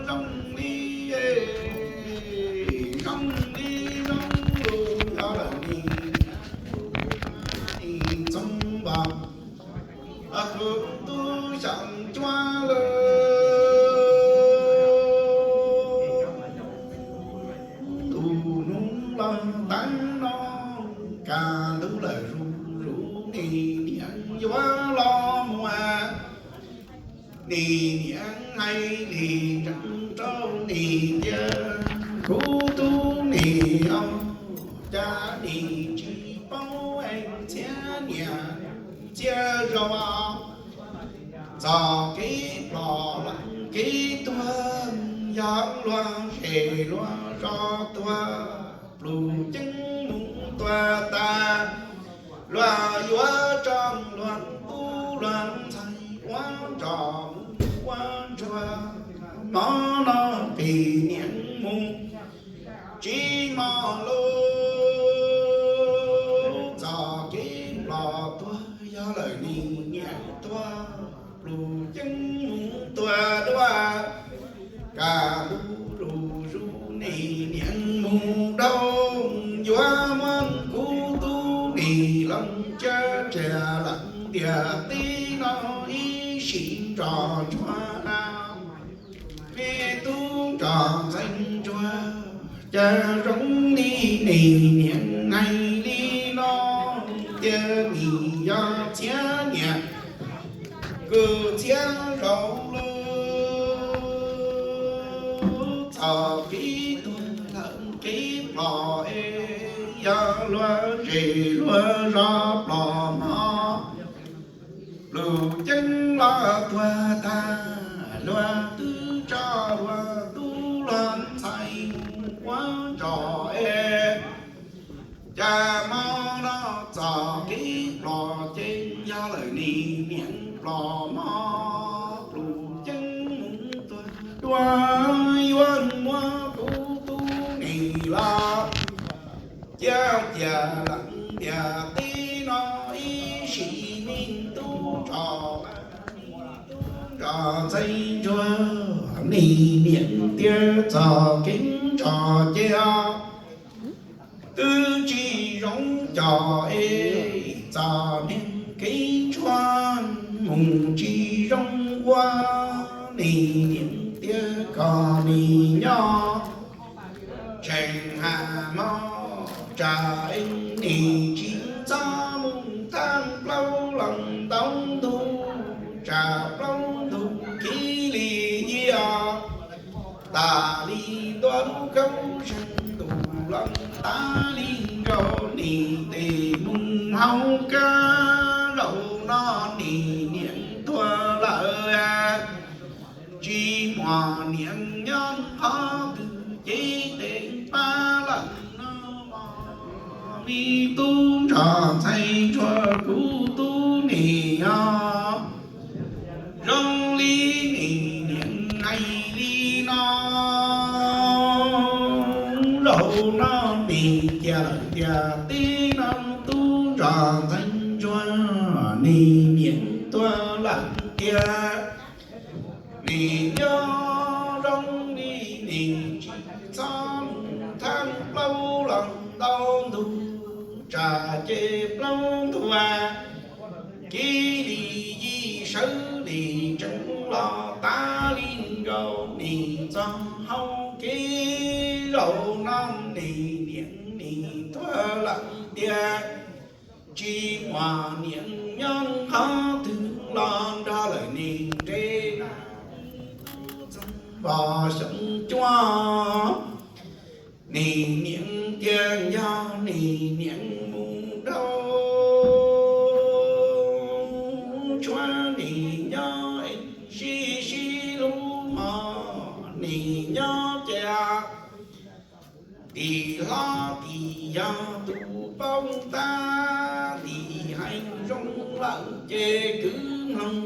zoo li, zoo li zoo lus yog lawm nis, nis txoov npog, kuv tub xyoos cuab lawm. Ntu hnub los teev no, kaj ntug lawm zuj zus, nis niam yuav los mus, nis niam hais li ntseeg rau nis tias, kuv tub nis os, cas nis tsis paub es txhiab niam txhiab zaus, txoj kev ploj los kev tuag, yog luag zej luag zos tuag, pluj ceeb mus tuag tas, luag yuav tso luag tub luag ntxhais ua ntsoj mus ua ntsuag, hmo no pem niam mus tsis mos lus. Txoj kev ploj tuag yog lawm nis niam tuag, pluj ceeb mus tuag dua, kaj ntug zuj zus nis niam mus dhau, yuav muab kuv tub nis los cia tsiag lawm ntiaj teb no ib sim ntsoj ntsuag na. Me tub nrog ntxhais ntsuag, cas zoo li nis niam hais li no, tias nis yog txhiab niam kuj txhiab zaus lawm. Txoj kev tuag lawm kev ploj es, yog luag zej luag zos ploj hmo, pluj ceeb los tuag tag, luag twb tso luag tub luag ntxhais mus ua ntsoj es, cas hmo no txoj kev ploj ces yog lawm nis niam ploj hmo, pluj ceeb mus tuag dua, yuav muab kuv tub nis los cia tsiag lawm ntiaj teb no ib sim, me tub nrog, tub nrog ntxhais ntsuag, nis niam tias txoj kev ntsoj ces twb tsis zoo coj es, txoj niag kev ntshuab mus tsis zoo ua, nis niam tias kom nis nyob tseem haj mob, tsam ib nim tsis txhob mus thaj plaub los ntau ntug, tsam plaub ntug kiv li yim os. Tas li ntua lub khaub zeeg ntuj los tas li nkaus, nis tes mus haus kab, zaum no nis niam tuag lawm, tsis muaj niam nyob qhov twg ces tes pab lawm no. Me tub nrog ntxhais ntsuag, kuv tub nis os, zoo li nis niam hais li no, zaum no nis cia lawm ntiaj teb no, tub nrog ntxhais ntsuag, nis niam tuag lawm tiag. Nim nyob zoo li nim tsis txhob mus thaj plaub los ntau ntug, tsam ces plaub ntug kiv li yim sawv li tsees los tas li nkaus, nim txoj hau kev zaum no nis niam nis tuag lawm tiag. Tsis muaj niam nyob qhov twg los nrog lawm nis nres na, txog npog xyoo cuaj. Nim niam tias yog nim niam mus dhau, tshuav nim nyob sib sib hlub mog, nim nyob ces tim hlob tim yog tus paub tab, tim heev zoo lawm ces kwv mloog,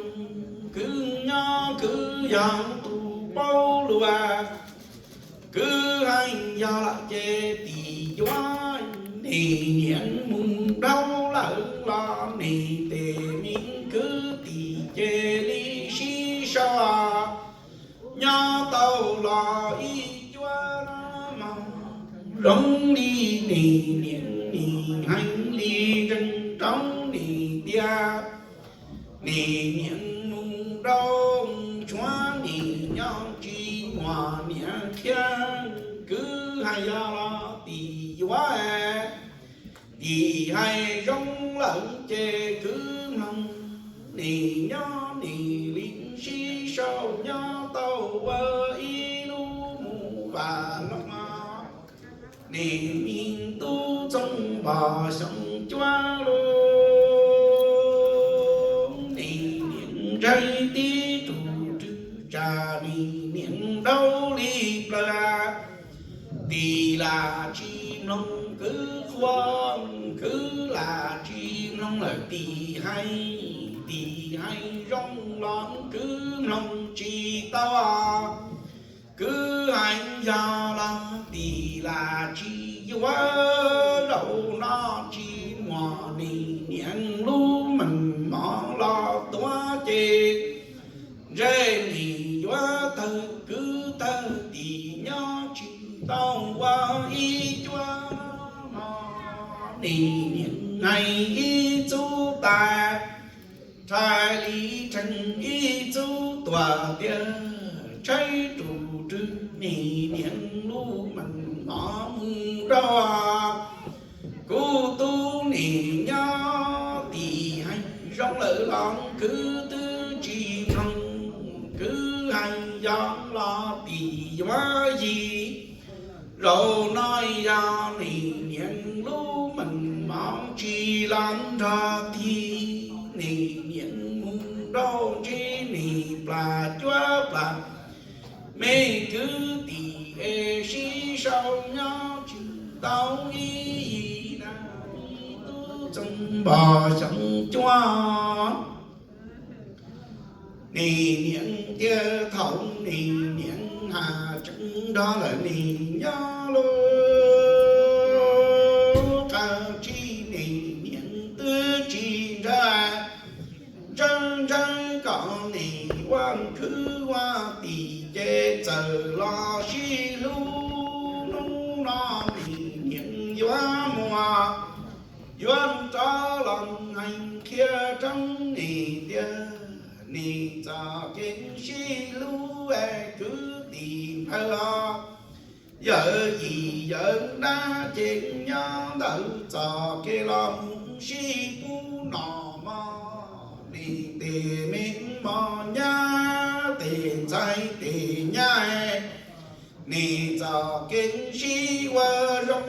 kwv nyob kwv yog tus paub luag, kwv heev yog lawm ces tim yuav. Nim niam mus dhau lawm los nim tes me kwv tim cia li sib sau, nyob tau los ib cuab no mog. Zoo li nim niam nim heev li ntseeg rau nim tiag. Nim niam mus rau tshuav nim nyob tsis muaj niam qhia. Kwv hais yog los tim yuav, tim hais zoo lawm ces kwv mloog. Nim nyob nim li sib sau nyob tau ua ib lub mus vam no. Nim niam tub txooj npog xyoo cuab lug, nim niam ntshai tib tug rwg tsam nim niam ntaub li plaws. Tim lam tsis mloog kwv qhuas, kwv lam tsis mloog lawm tim hais, tim hais zoo los kwv mloog tsis tau. Kwv hais yog los tim lam tsis yuav, zaum no tsis muaj nim niam lub meej mom los tuav ces ntshe nim yuav tawg kwv tawg tim nyob tsis tau ua ib cuab no. Nim niam hais ib txub tas, rhais li rhees ib txub tuam tiag, tshaib tus rwg nim niam lub meej mom mus rau kuv tub nim nyob tim hais zoo lawm los kwv twb tsis mloog, kwv hais yog los tim yuav yig. Zaum no yog nim niam lub meej mom tsis los nrog tig, nim niam mus rau ntsib nim plas cuab plas me kwv tim es sib sau nyob tsis tau ib yig na, tub txooj npog xyoo cuab. Nim niam tias thaum nim niam has tseeb nrog lawm nim nyob lub qab tsib nim niam twb tsis ntshaw, ntshaw ntshaw kom nim ua khwv ua tim ces txawm los sib hlub. Hnub no nim niam yuav muaj yuav rov los hais qhia rau nim tias nim txoj kev sib hlub es kwv tij npawg los yawm yij yawm dab ces nyob ntawm txoj kev los mus sib pub no mog. Nim tes me mos nyab tes ntxhais tes nyab, nim txoj kev sib ua zoo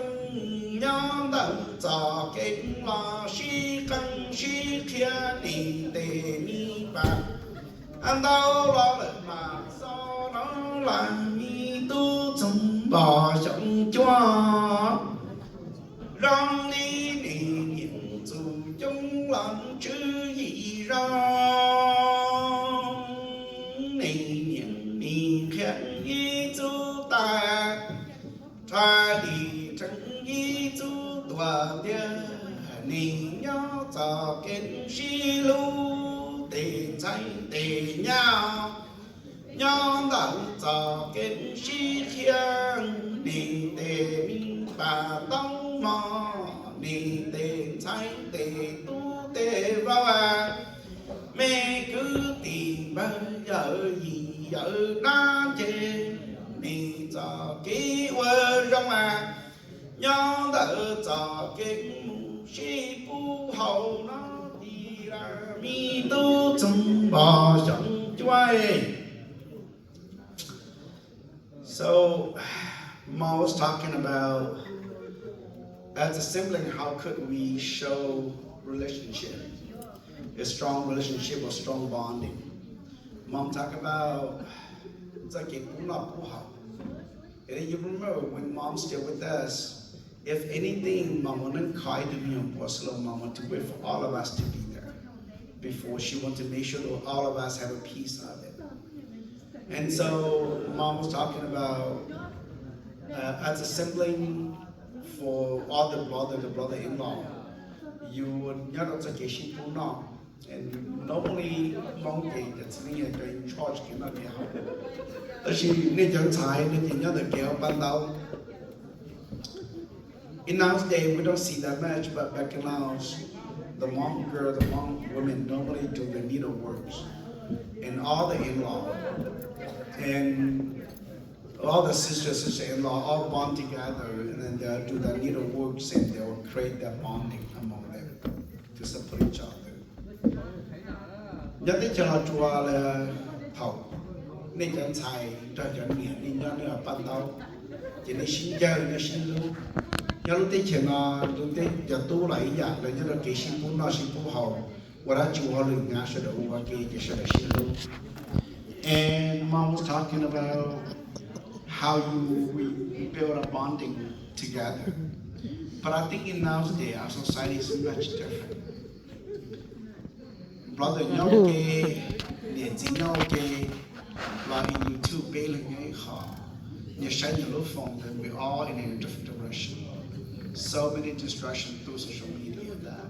nyob ntawm txoj kev los sib qeej sib qhia. Nim tes me pas ntau los lawm mas xo no las me tub txooj npog xyoo cuab. Zoo li nim niam txuj coob los tswv yim zoo, nim niam nim qhia ib txub tas, rhais li rhees ib txub tuam tiag. Nim nyob txoj kev sib hlub tes ntxhais tes nyab, nyob ntawm txoj kev sib qhia. Nim tes me pas ntau mog, nim tes ntxhais tes tub tes vauv, me kwv tij npawg yawm yij yawm dab ces, nim txoj kev ua zoo mas nyob ntawm txoj kev mus sib pub hauv no ti las me tub txooj npog xyoo cuab. So, Mom was talking about, as a sibling, how could we show relationship, a strong relationship or strong bonding? Mom talk about txoj kev pub noj pub haus. And you remember when Mom's still with us, if anything, Mom would not call to me on Porcelain, Mom would wait for all of us to be there before she want to make sure that all of us have a piece of it. And so Mom was talking about, uh, as a sibling, for all the brother, the brother-in-law, you would nyob rau txoj kev sib pub noj. And normally Hmoob ces cov txiv neej yog cov in charge kev noj kev haus, tab sis nej cov ntxhais nej ces nyob ntawm kev ua paj ntaub. In nowadays, we don't see that much, but back in Laos, the Hmong girl, the Hmong women normally do the needleworks. And all the in-law, and all the sister, sister-in-law all bond together, and then they'll do the needleworks, and they will create that bonding among them to support each other. Nyob teb chaws Los Tsuas lawm, thaum nej cov ntxhais nrog cov niam nej nyob nej ua paj ntaub, ces nej sib ncawg nej sib hlub. Nyob lub teb chaws no, lub teb cov tub los ib yam, lawv nyob rau kev sib pub noj sib pub haus, ua dab tsi ua hauj lwm nyab sawv daws ua ua ke ces sawv daws sib hlub. And mom was talking about how you, we build a bonding together. But I think in nowadays our society is much different. Brother nyob ua ke, niam txiv nyob ua ke, los in YouTube peb leeg nyob ib qho, nyias saib nyias lub phone, then we all in a different direction. So many distractions through social media that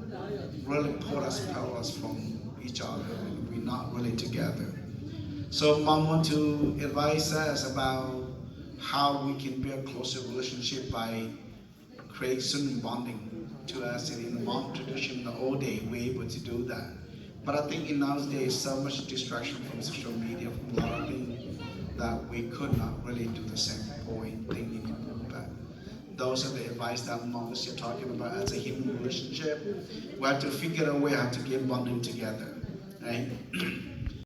really pull us, pull us from each other, and we're not really together. So mom want to advise us about how we can build closer relationship by create certain bonding to us. And in the Hmong tradition, in the old day, we're able to do that. But I think in nowadays, so much distraction from social media, from a lot of things, that we could not really do the same point thing anymore. But those are the advice that mom is here talking about as a human relationship. We have to figure a way how to get bonding together, right?